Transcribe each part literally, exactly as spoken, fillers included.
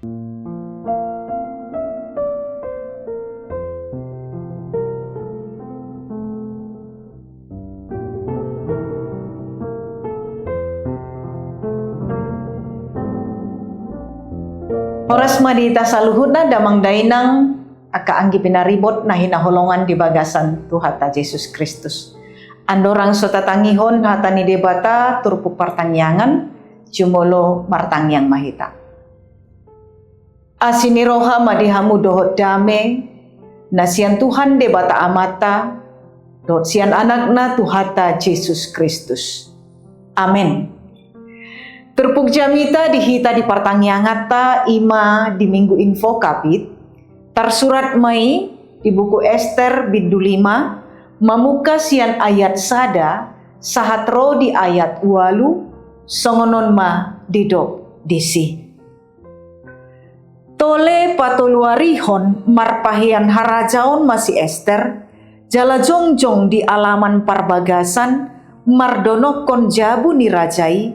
Horas ma di hita saluhutna, damang dainang, angka anggi pinaribot na hinaholongan di bagasan Tuhanta Jesus Kristus. Andorang so tatangihon hata ni Debata turpuk partangiangan, jumolo martangiang ma hita. Asi ni roha ma di hamu dohot dame, na sian Tuhan Debata Amanta, dohot sian Anakna Tuhanta Jesus Kristus. Amen. Turpuk jamita di hita di partangianganta i ma di Minggu Invocavit, tarsurat ma i di buku Ester bindu lima, mamungka sian ayat sada, sahat ro di ayat ualu, songon on ma didok disi. Tole patoluarihon marpahean harajaon ma si Ester, jala jongjong di alaman parbagasan, mardonokkon jabu ni raja i,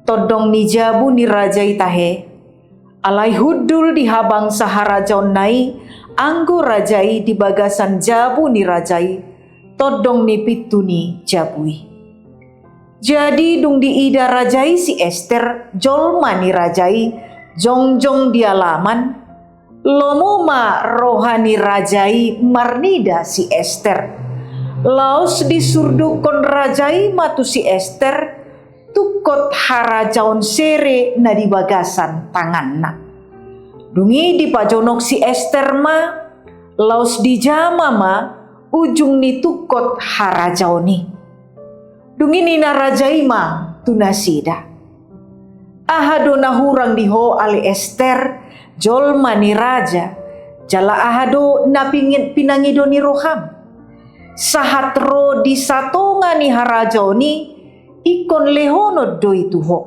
tondong ni jabu ni raja i tahe. Alai hundul di habangsa harajaonna i, anggo raja i di bagasan jabu ni raja i, tondong ni pintu ni jabu i. Jadi dung diida raja i si Ester, jolma ni raja i, jongjong di alaman, lomo ma roha ni raja i marnida si Ester. Laos disurdukkon raja i ma tu si Ester, tungkot harajaon sere na di bagasan tanganna. Dung i dipajonok si Ester ma, laos dijama ma ujung ni tungkot harajaon i. Dung i ninna raja i ma tu nasida: Aha do na hurang di ho ale Ester, jolma ni raja, jala aha do na pingit pinangido ni roham? Sahat ro di satonga ni harajaon i, ingkon lehonon do i tu ho.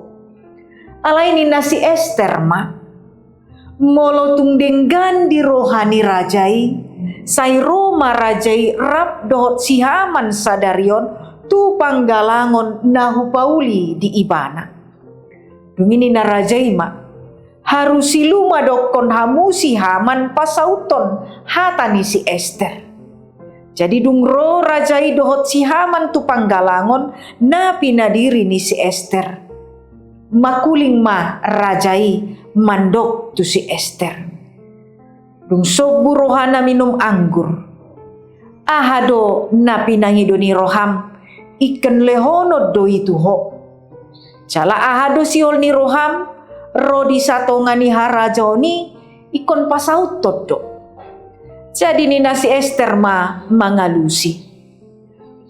Alai ninna si Ester ma: Molo tung denggan di roha ni raja i, sai ro ma raja i rap dohot si Haman sadari on tu panggalangon na hupauli di ibana. Dung i ninna raja i ma: Harusi lu ma dokkon hamu si Haman pasauthon hata ni si Ester. Jadi dung ro raja i dohot si Haman tu panggalangon na pinadiri ni si Ester, mangkuling ma raja i mandok tu si Ester. Dung sombu rohana minum anggur, aha do na pinangido ni roham, ingkon lehonon do i tu ho. Jala aha do sihol ni roham, ro di satonga ni harajaon i, ingkon pasauthon do. Jadi ninna si Ester ma mangalusi: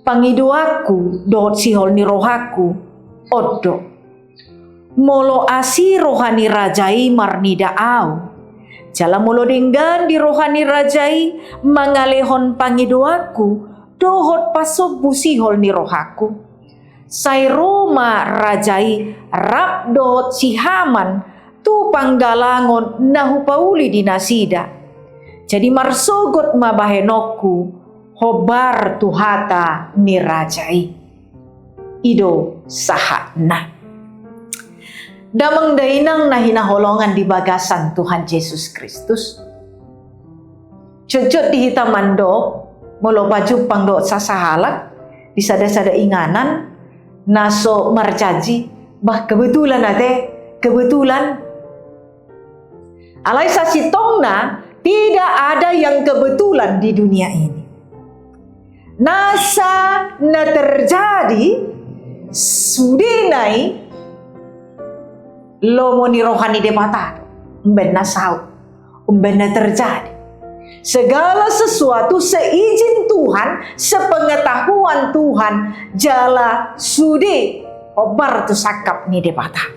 Pangidoanku dohot sihol ni rohangku on do. Molo asi roha ni raja i marnida ahu, jala molo denggan di roha ni raja i mangalehon pangidoanku dohot pasombu sihol ni rohangku, sai ro ma raja i rap dohot si Haman tu panggalangon na hupauli di nasida. Jadi marsogot ma bahenonku hombar tu hata ni raja i. I do sahatna. Damang dainang na hinaholongan di bagasan Tuhan Jesus Kristus. Jotjot di hita mandok, molo pajumpang dohot sasahalak di sada-sada inganan, na so marjanji, bah, kebetulan ate, kebetulan. Alai sasintongna, tidak ada yang kebetulan di dunia ini. Nasa na terjadi, sudena i, lomo ni roha ni Debata, umbahen na saut, umbahen na terjadi. Segala sesuatu seizin Tuhan, sepengetahuan Tuhan, jala sude hombar tu sangkap ni Debata.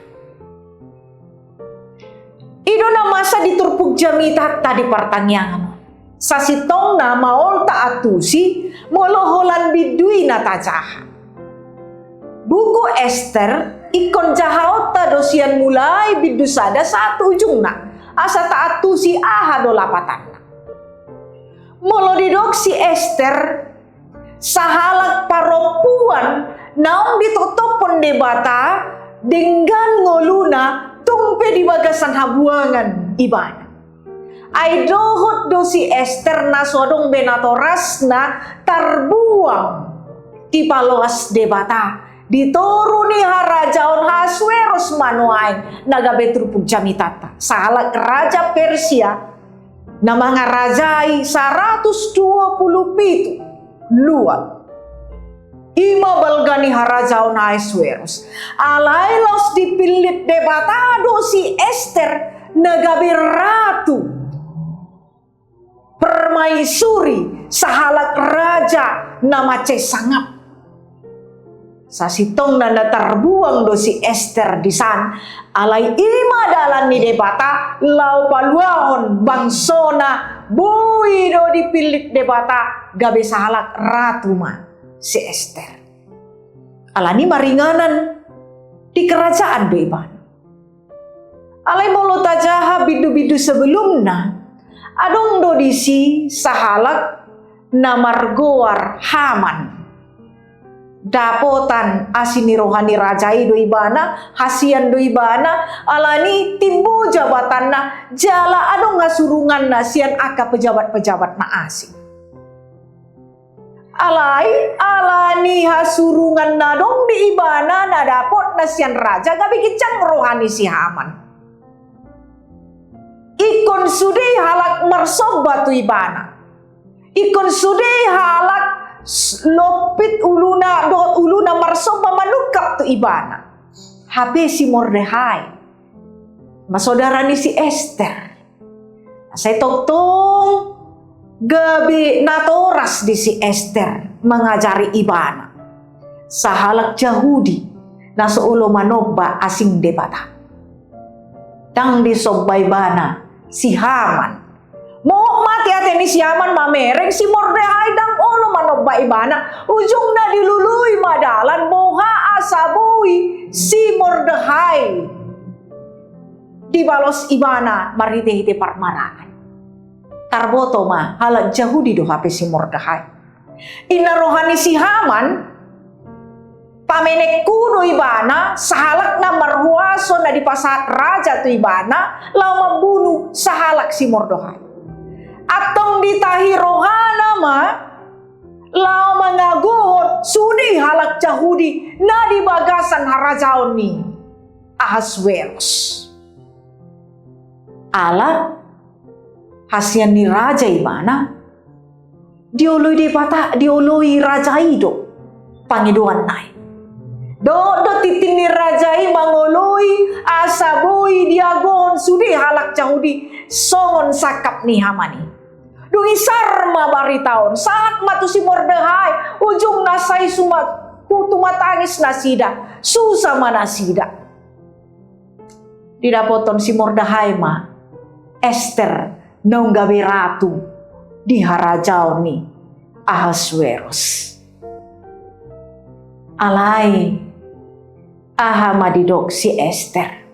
I do na masa di turpuk jamitanta di partangiangan on. Sasintongna maol taantusi molo holan bindu i na tajaha. Buku Ester ingkon jahaonta do sian mulai bindu sada sahat tu ujungna, asa taantusi aha do lapatanna. Molo didok si Ester, sahalak parompuan naung ditoptophon Debata, denggan ngoluna tung pe di bagasan habuangan ibana. Ai dohot do si Ester na so adong be natorasna tarbuang, dipaloas Debata di toru ni harajaon Ahasweros ma nuaeng na gabe turpuk jamitanta, sahalak raja Persia na mangarajai saratus dua pulu pitu luat. I ma balga ni harajaon Ahasweros. Alai laos dipillit Debata do si Ester na gabe ratu, permaisuri, sahalak raja na mansai sangap. Sasintongna na tarbuang do si Ester disan, alai i ma dalan ni Debata laho paluahon bangsona. Boi do dipillit Debata gabe sahalak ratu ma si Ester. Alani maringanan di kerajaan do ibana. Alai molo tajaha bindu-bindu sebelumna, adong do disi sahalak na margoar Haman. Dapotan asi ni roha ni raja i do ibana, hasian do ibana, alani timbo jabatanna, jala adong hasurunganna sian angka pejabat-pejabat na asing. Alai, alani hasurungan na adong di ibana na dapotna sian raja, gabe ginjang roha ni si Haman. Ingkon sude halak marsomba tu ibana. Ingkon sude halak s-, lompit uluna, dohot uluna marsomba manungkap tu ibana. Hape si Mordehai ma saudara ni si Ester. Sai tongtong gabe natoras di si Ester mangajari ibana. Sahalak Jahudi na so olo manomba asing debata. Ndang disomba ibana si Haman. Mohop ma ateate ni si Haman mamereng si Mordehai ndang olo manomba ibana. Ujungna dilului ma dalan boha asa boi si Mordehai dibalos ibana marhite-hite parmarangan. Tarboto ma halak Jahudi do hape si Mordehai. Inna roha ni si Haman, pamenekku do ibana, sahalak na marhuaso na dipasahat raja tu ibana laho mambunu sahalak si Mordehai. Antong ditahi rohana ma laho mangagohon sude halak Jahudi na di bagasan harajaon ni Ahasweros. Ala hasian ni raja ibana, dioloi Debata, dioloi raja i do pangidoanna i. Dohot do tintin ni raja i mangoloi asa boi diagohon sude halak Jahudi songon sangkap ni Haman i. Dung i sar ma barita on, sahat ma tu si Mordehai, ujungna sai suma-, tu-, tumatangis nasida, susa ma nasida. Didapothon si Mordehai ma Ester naung gabe ratu di harajaon ni Ahasweros. Alai, aha ma didok si Ester?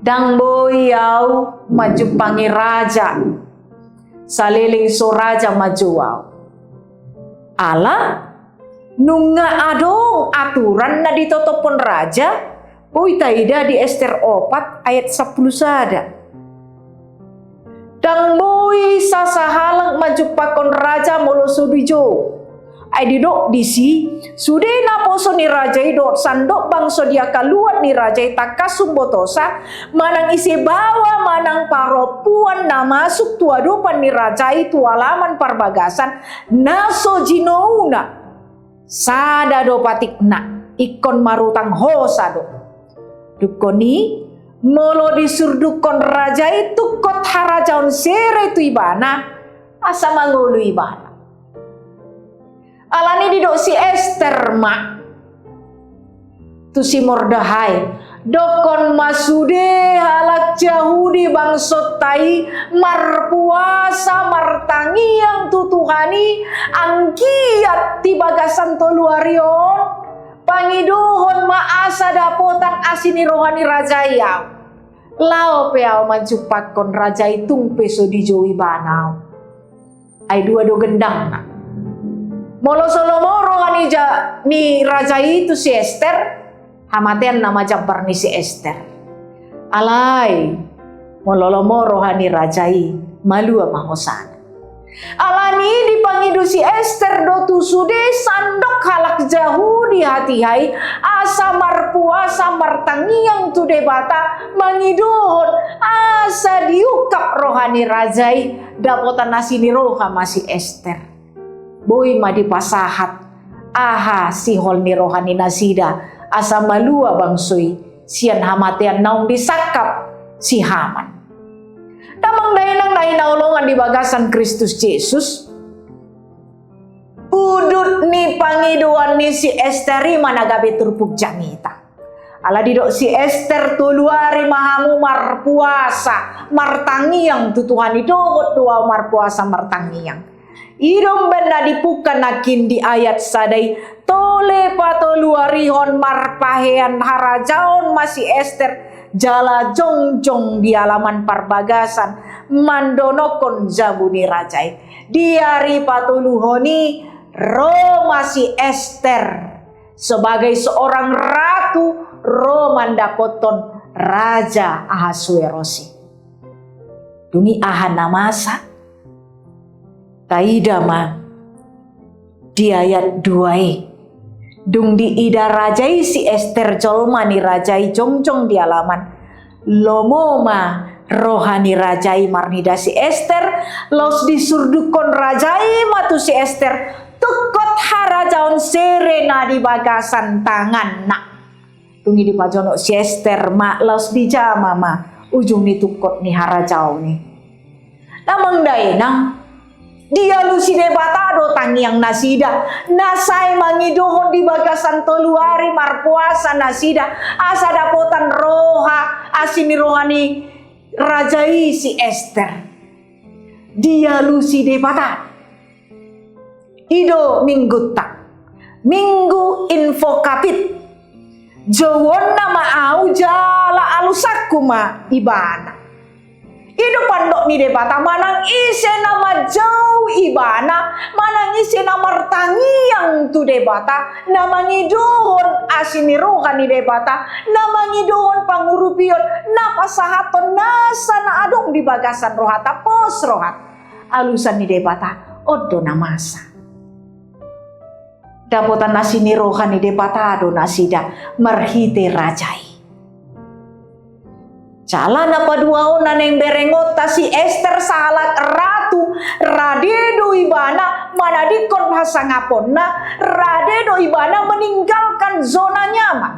Ndang boi au manjumpangi raja saleleng so raja manjou au. Ala nunga adong aturan na ditotophon raja, boi taida di Ester opat ayat sampulu sada. Ndang boi sasahalak manjumpangkon raja molo so dijou. Ai didok disi, sude naposo ni raja i dohot sandok bangso di angka luat ni raja i tangkas umbotosa, manang ise baoa manang parompuan na masuk tu adopan ni raja i tu alaman parbagasan, na so jinouna, sada do patikna, ingkon marutang hosa do. Dungkon i, molo disurdukkon raja i tungkot harajaon sere tu ibana, asa mangolu ibana. Alani didok si Ester ma tu si Mordehai, dokkon ma sude halak Jahudi bangsonta i marpuasa martangiang tu Tuhan i, anggiat di bagasan tolu ari on pangidohon ma asa dapotan asi ni roha ni raja i au. Laho pe au manjumpangkon raja i tung pe so dijou ibana au. Ai dua do gendangna. Molo so lomo roha ni ja-, ni raja i tu si Ester, hamatean nama jambar ni si Ester. Alai, Molo lomo roha ni raja i, malua ma hosana. Alani i dipangido si Ester do tu sude sandok halak Jahudi hatiha i, asa marpuasa martangiang tu Debata mangidohon asa diungkap roha ni raja i. Dapotan asi ni roha ma si Ester. Boi ma dipasahat aha sihol ni roha ni nasida asa malua bangso i sian hamatean naung disangkap si Haman. Damang dainang na hinaholongan di bagasan Kristus Jesus, udut ni pangidoan ni si Ester i ma na gabe turpuk jamita. Ala didok si Ester, tolu ari ma hamu marpuasa martangiang tu Tuhan i. Dohot do ahu marpuasa martangiang. I do umbahen na dipungka nangkin di ayat sada i, tole patoluarihon marpahean harajaon ma si Ester, jala jongjong di alaman parbagasan mandonokkon jabu ni raja i. Di ari patoluhon i ro ma si Ester sebagai seorang ratu, ro mandapothon Raja Ahasueros i. Dung i aha na masa? Taida ma di ayat dua i. Dung diida raja i si Ester jolma ni raja i jongjong di alaman, lomo ma roha ni raja i marnida si Ester, laos disurdukkon raja i ma tu si Ester tungkot harajaon sere na di bagasan tanganna. Dung i dipajonok si Ester ma laos dijama ma ujung ni tungkot ni harajaon i. Damang dainang, dialusi Debata do tangiang nasida, na sai mangidohon di bagasan tolu ari marpuasa nasida asa dapotan roha, asi ni roha ni raja i si Ester. Dialusi Debata. I do minggunta, Minggu Invokavit. Jouonna ma ahu jala alusanku ma ibana. I do pandok ni Debata, manang ise na manjou ibana, manang ise na martangiang tu Debata, na mangidohon asi ni roha ni Debata, na mangidohon pangurupion, na pasahathon nasa na adong di bagasan rohata, pos rohata. Alusan ni Debata, on do na masa. Dapotan asi ni roha ni Debata do nasida marhite raja i. Jala na paduahon na naeng berengonta, si Ester sahalak ratu, rade do ibana manadingkon hasangaponna, rade do ibana meninggalkan zona nyaman.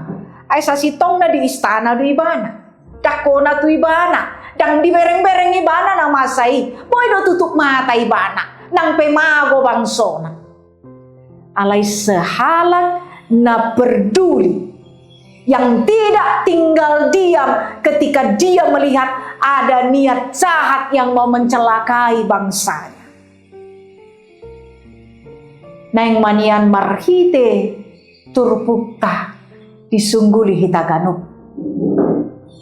Ai sasintongna di istana do ibana. Ndang hona tu ibana, ndang dibereng-bereng ibana na masa i, boi do tutup mata ibana, nang pe mago bangsona. Alai sehalak na peduli, yang tidak tinggal diam ketika dia melihat ada niat jahat yang mau mencelakai bangsanya. Naeng ma nian marhite turpukta disungguli hita ganup.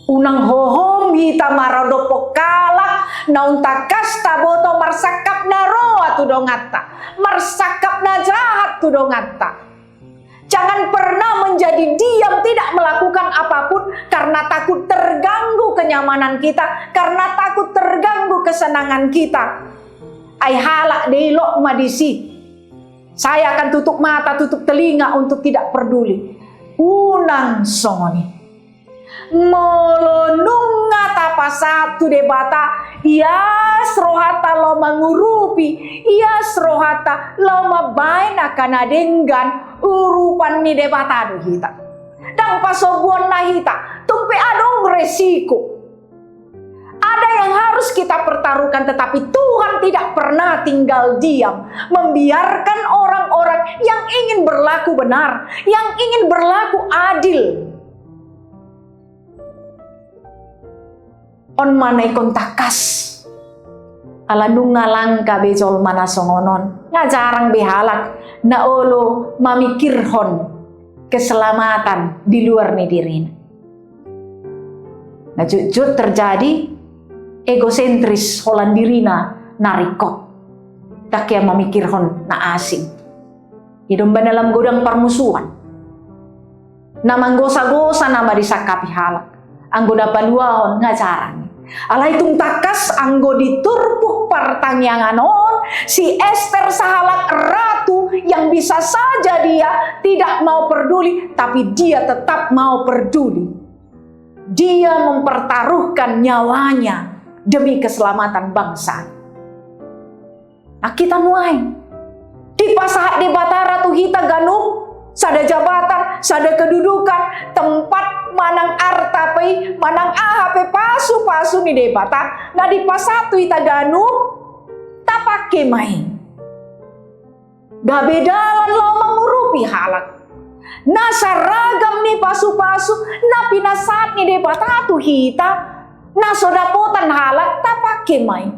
Unang hohom hita maradophon halak naung tangkas taboto marsangkap na roa tu donganta, marsangkap na jahat tu donganta. Jangan pernah menjadi diam, tidak melakukan apapun karena takut terganggu kenyamanan kita, karena takut terganggu kesenangan kita. Ai halak dilok ma disi. Saya akan tutup mata, tutup telinga untuk tidak peduli. Unang songon i. Molo nunga tapasahat tu Debata, ias rohanta laho mangurupi, ias rohanta laho mambaen angka na denggan, urupan ni Debata do hita. Ndang pasombuonna hita, tung pe adong resiko. Ada yang harus kita pertaruhkan, tetapi Tuhan tidak pernah tinggal diam membiarkan orang-orang yang ingin berlaku benar, yang ingin berlaku adil. On ma na ingkon tangkas. Ala nunga langka be jolma na songon on, nga jarang be halak na olo mamikirhon keselamatan di luar ni dirina. Na jotjot terjadi egosentris, holan dirina na ringkot. Ndang hea mamikirhon na asing. I do umbahen na lam godang parmusuan. Na manggosa-gosa nama disangkapi halak. Anggo na paluahon nga jarang. Alai tung tangkas anggo di turpuk partangiangan on, si Ester sahalak ratu yang bisa saja dia tidak mau peduli, tapi dia tetap mau peduli. Dia mempertaruhkan nyawanya demi keselamatan bangsa. Nah, hita nuaeng dipasahat Debata ra tu hita ganup, sada jabatan, sada kedudukan, tempat manang arta pe, manang aha pe pasupasu ni Debata na dipasahat tu hita ganup, tapangke ma i gabe dalan laho mangurupi halak. Na saragam ni pasupasu na pinasahat ni Debata tu hita, na so dapotan halak, tapangke ma i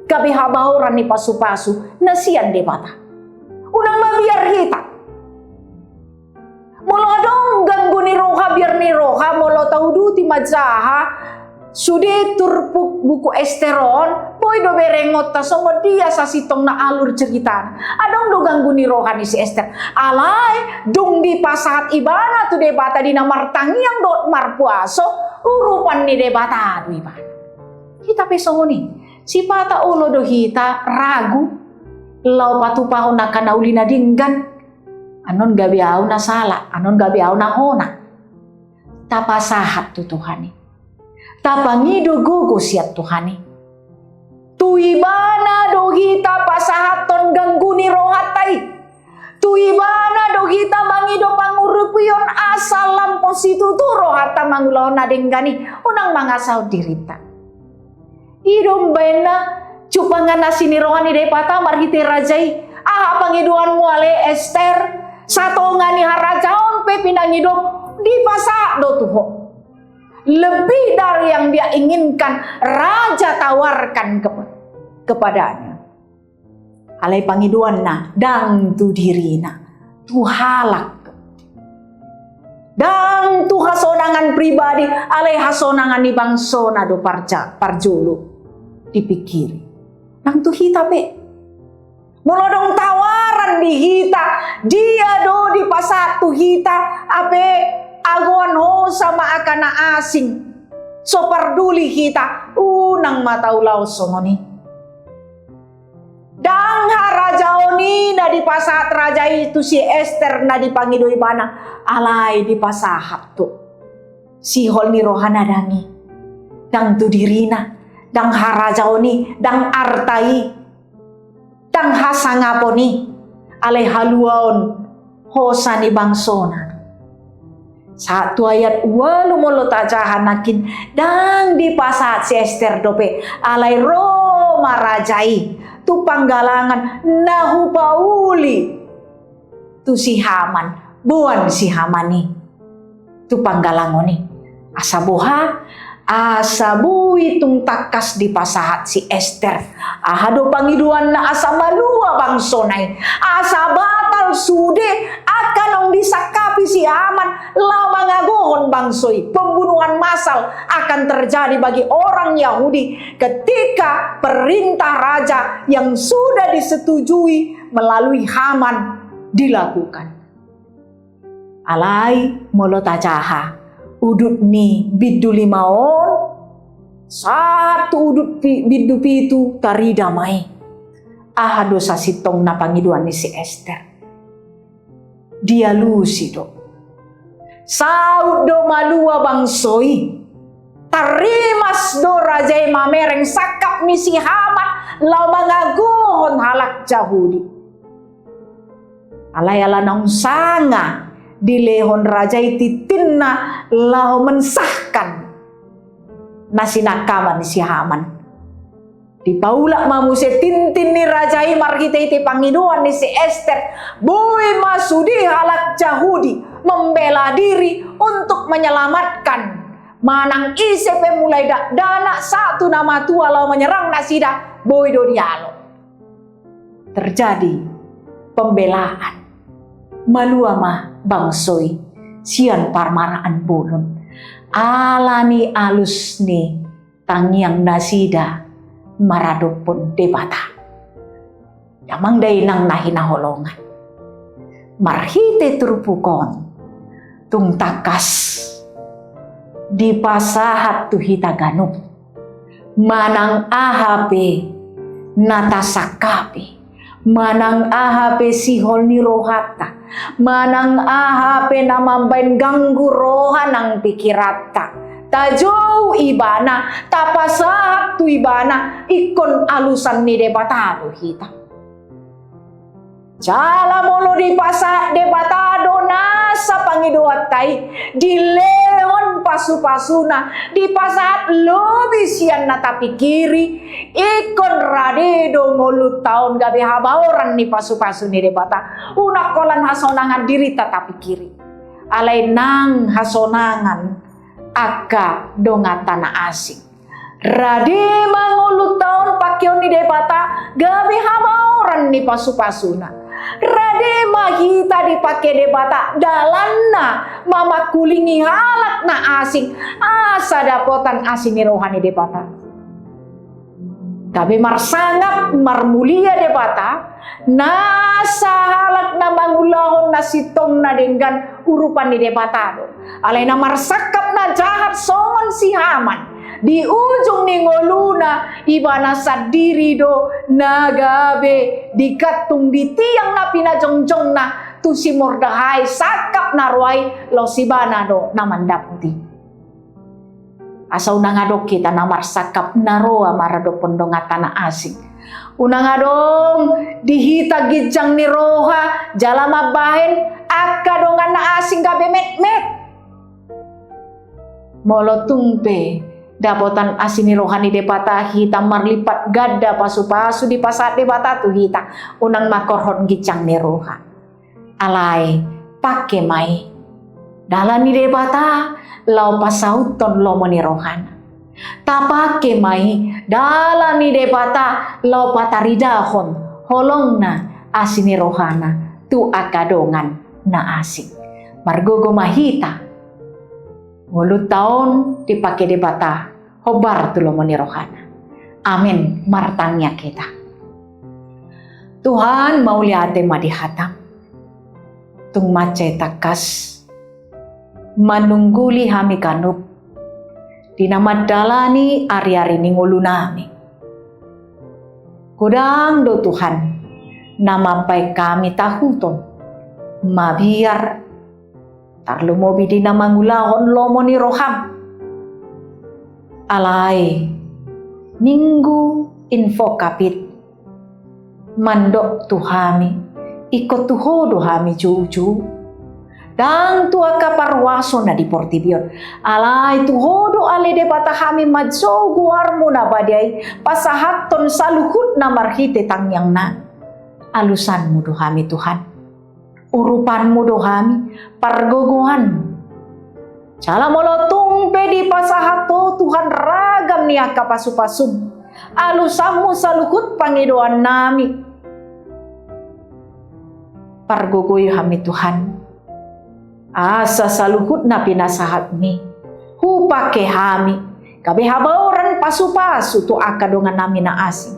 gabe habaoran ni pasupasu na sian Debata. Unang mabiar hita. Molo adong ganggu ni roha, biar ni roha, molo tauduti manjaha sude turpuk buku Ester on, boi do berengonta songon dia sasintongna alur ceritana. Adong do ganggu ni roha ni si Ester. Alai dung dipasahat ibana tu Debata di na martangiang dohot marpuaso, urupan ni Debata do ibana. Hita pe songon i, sipata olo do hita ragu laho patupahon angka na uli na denggan. Annon gabe ahu na sala, annon gabe ahu na hona. Tapasahat tu Tuhan i. Tapangido gogo sian Tuhan i. Tu ibana do hita pasahathon ganggu ni rohanta i. Tu ibana do hita mangido pangurupion asa lam pos situtu rohanta mangulahon na denggan i. Unang mangasahon dirinta. I do umbaenna cupangan asi ni roha ni Debata marhite raja i. Aha pangidoanmu ale Ester? Satonga ni harajaon pe pinangido dipasahat do tu ho. Lebih dari yang dia inginkan, raja tawarkan kepa-, kepadanya. Alai pangidoanna ndang tu dirina, tu halak. Ndang tu hasonangan pribadi, alai hasonangan ni bangsona do parja-, parjolo dipingkiri. Ndang tu hita pe. Molo adong tawaran di hita, dia do dipasahat tu hita, hape agoan hosa ma angka na asing. So parduli hita, unang ma taulahon songon i. Ndang harajaon i na dipasahat raja i tu si Ester na dipangido ibana, alai dipasahat tu sihol ni rohana ndang i. Ndang tu dirina, ndang harajaon i, ndang arta i, ndang hasangapon i, alai haluaon hosa ni bangsona. Sahat tu ayat ualu molo tajaha nangkin, ndang dipasahat si Ester dope, alai ro ma raja i tu panggalangan na hupauli tu si Haman, boan si Haman i tu panggalangon i. Asa boha? Asa boi tung tangkas dipasahat si Ester. Aha do pangidoanna? Asa malua bangsona i. Asa batal sude angka naung disangkapi si Haman laho mangagohon bangso i. Pembunuhan massal akan terjadi bagi orang Yahudi ketika perintah raja yang sudah disetujui melalui Haman dilakukan. Alai molo tajaha udut ni bindu lima on sahat tu udut pi-, bindu pitu, tarida ma i aha do sasintongna pangidoan ni si Ester. Dialusi do. Saut do malua bangso i. Tarrimas do raja i mamereng sangkap ni si Haman laho mangagohon halak Jahudi. Alai ala naung sanga dilehon raja i tintinna laho mensahkan na sinangkapan ni si Haman. Dipaulak ma muse tintin ni raja i marhitehite pangidoan ni si Ester, boi ma sude halak Jahudi membela diri untuk menyelamatkan manang ise pe, mulai dakdanak sahat tu na matua laho menyerang nasida, boi do dialo. Terjadi pembelaan. Malua ma bangso i sian parmaraan bolon ala ni alus ni tangiang nasida maradophon Debata. Damang dainang na hinaholongan, marhite turpuk on tung tangkas dipasahat tu hita ganup Manang aha pe na tasangkapi, manang aha pe sihol ni rohanta, manang aha pe na mambaen ganggu roha nang pikiranta, tajou Ibana, tapasahat tu Ibana, ingkon alusan ni Debata do hita. Jala molo dipasahat Debata do nasa pangidoanta i, dilehon pasupasuna, dipasahat lobi sian na tapikiri, ingkon rade do ngolunta on gabe habaoran ni pasupasu ni Debata, unang holan hasonangan dirinta tapikiri. Alai nang hasonangan angka donganta na asing. Rade ma ngolunta on pangkeon ni Debata gabe habaoran ni pasupasuna. Rade ma hita dipangke Debata dalanna mamangkulingi halak na asing, asa dapotan asi ni roha ni Debata. Gabe marsangap marmulia Debata, nasa halak na mangulahon na sintong na denggan urupan ni Debata do. Alai na marsangkap na jahat songon si Haman, di ujung ni ngoluna ibana sandiri do na gabe digantung di tiang na pinajongjongna tu si Mordahai, sangkap na ro ai laos ibana do na mandapot i. Asa unang adong hita na marsangkap na roa maradophon donganta na asing. Unang adong di hita ginjang ni roha jala mambahen angka dongan na asing gabe metmet. Molo tung pe dapotan asi ni roha ni Debata hita marlipat ganda pasupasu dipasahat Debata tu hita, unang mangkorhon ginjang ni roha. Alai pangke ma i dalan ni Debata laho pasauthon lomo ni rohana. Tapangke ma i dalan ni Debata laho pataridahon holongna asi ni rohana tu angka dongan na asing. Margogo ma hita ngolunta on dipangke Debata hombar tu lomo ni rohana. Amen. Martangiang hita. Tuhan, mauliate ma di hataM. Tung mansai tangkas manungguli hami ganup di na mandalani ariari ni ngolunami. Godang do Tuhan na mambahen hami tahuton mabiar, tarlumobi di na mangulahon lomo ni rohaM. Alai Minggu Invocavit mandok tu hami, ingkon tu Ho do hami joujou. Ndang tu angka parhuaso na di portibi on, alai tu Ho do ale Debata hami manjou goarMu na badia i pasahathon saluhutna marhite tangiangnami. AlusanMu do hami Tuhan. UrupanMu do hami, pargogoanMu. Jala molo tung pe dipasahat Ho Tuhan ragam ni angka pasupasuM, alusanMu saluhut pangidoannami. Pargogoi hami Tuhan, asa saluhut na pinasahatMi hupangke hami gabe habaoran pasupasu tu angka dongannami na asing.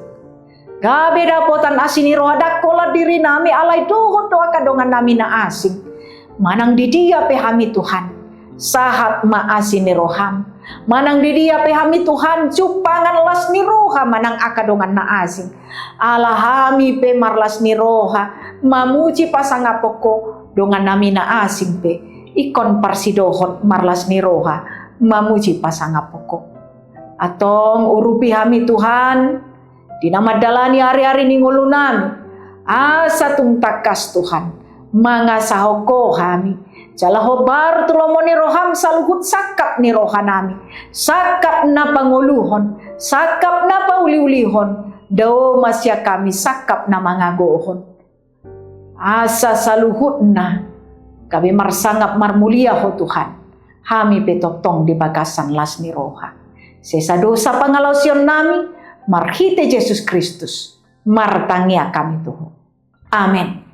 Gabe dapotan asi ni roha ndang holan dirinami alai dohot do angka dongannami na asing. Manang di dia pe hami Tuhan, sahat ma asi ni rohaM. Manang di dia pe hami Tuhan, jumpangan las ni roha manang angka dongan na asing. Ala hami pe marlas ni roha mamuji pasangaphon Ho, dongannami na asing pe ingkon parsidohot marlas ni roha mamuji pasangaphon Ho. Antong urupi hami Tuhan di na mandalani ariari ni ngolunami, asa tung tangkas Tuhan mangasahon Ho hami, jala hombar tu lomo ni rohaM saluhut sangkap ni rohanami, sangkap na pangoluhon, sangkap na pauliulihon, dao ma sian hami sangkap na mangagohon. Asa saluhutna gabe marsangap marmulia Ho Tuhan, hami pe tongtong di bagasan las ni roha. Sesa dosa pangalaosionnami, marhite Jesus Kristus martangiang hami tu Ho. Amen.